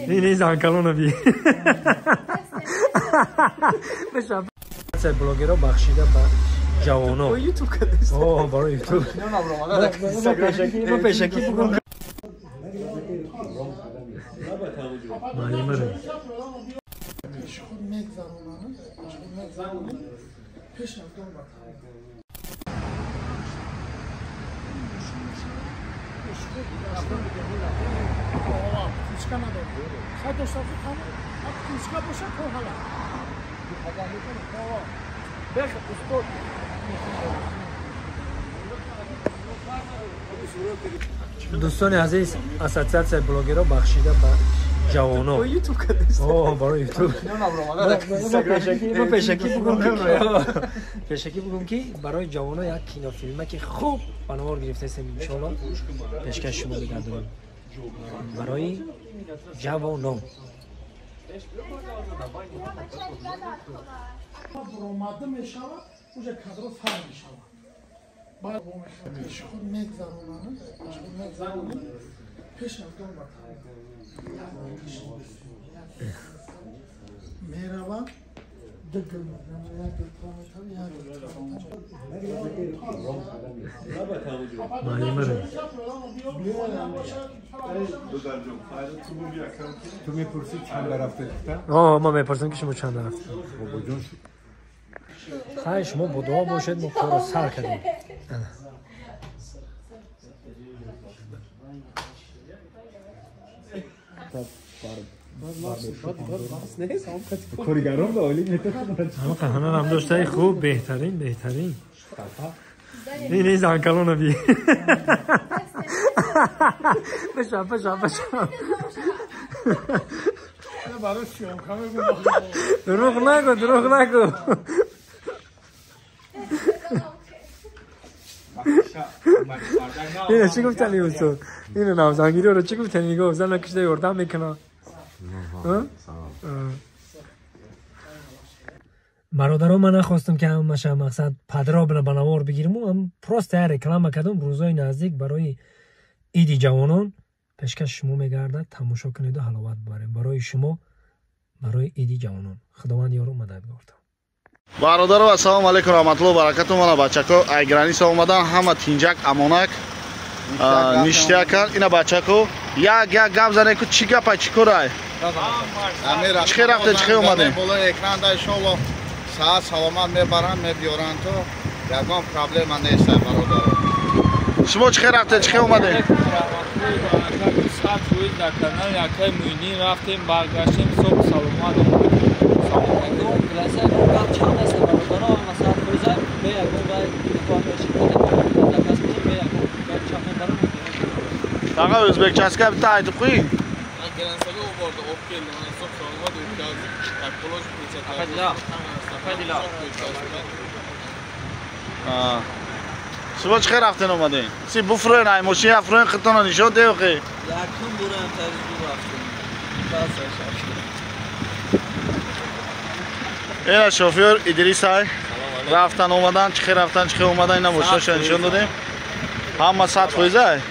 Ин занкалона би. Блогерро бахшида ба ҷавонон. О, барои ютуб. Ма пешакӣ бугум. Маълимаро. Дӯстони азиз, ассотсиатсияи блогерро бахшида ба ҷавонон. О, барои ютуб. Ма пешакӣ бугум ки барои ҷавонон як кинофилмаки хуб ба навор гирифтаистем, иншоалло пешкаши шумо мегардонем. Барои ҷавонон. Баромада мешавад, уже кадро фарқ мешавад. Пеши худ мегзаронанд, пеш аз дом меравад, ду гул як гул як ту мепурсӣ чанд рафта? Ман мепурсам ки шумо чанд рафта. Хай, шумо бо дуо бошед, мо корро сар кардем. Ҳанарам доштаи хуб, беҳтарин, беҳтарин. Ин занкалона би. Паша, паша, паша. Дурӯғ нагӯ, дурӯғ нагӯ. Ино чӣ гуфтани устод? Ино навзангириро чӣ гуфтани? Гуфт зана кишта ёрдам мекунад. Бародарон, ман нахостам ки ҳамаша мақсад подробно ба навор бигирим, ам просто як реклама кардам. Рӯзои наздик барои иди ҷавонон пешкаши шумо мегардад, тамошо кунеду ҳаловат бибарем барои шумо, барои иди ҷавонон. Худованд ёру мададгортон. Бародаро, ассалому алайкум раҳматуллоҳи баракату. Мана бачако ай граница омадан, ҳама тинҷак амонак ништякан. Ина бачако як як гап занед ку, чӣ гапа, чӣ корай? Чӣ хел рафтед, чӣ хел омадем? Болои экранда иншоалло саат саломат мебаранд, мебиёранд, то ягон проблема нест, бародаро. Шумо чӣ хел рафтед, чӣ хел омадем? Сад фоиз дар канали акай Муинӣ рафтем, баргаштем, соҳ саломат омадем. Таға o'zbekchasiga bitta aytib qo'ying. Границага bordi, olib keldi, mana hisob salomat o'tkazdik, ekologiya Шумо чӣ хел рафтен омадем? Си буфроен ай мошин афроен хитона нишон деҳ. Якум бурам таҷриба рафтем. Ина шофёр Идрисай рафтан омадан, чӣ хел рафтан, чӣ хел омадан, ина мошинашон нишон додем. Ҳама 100% ай.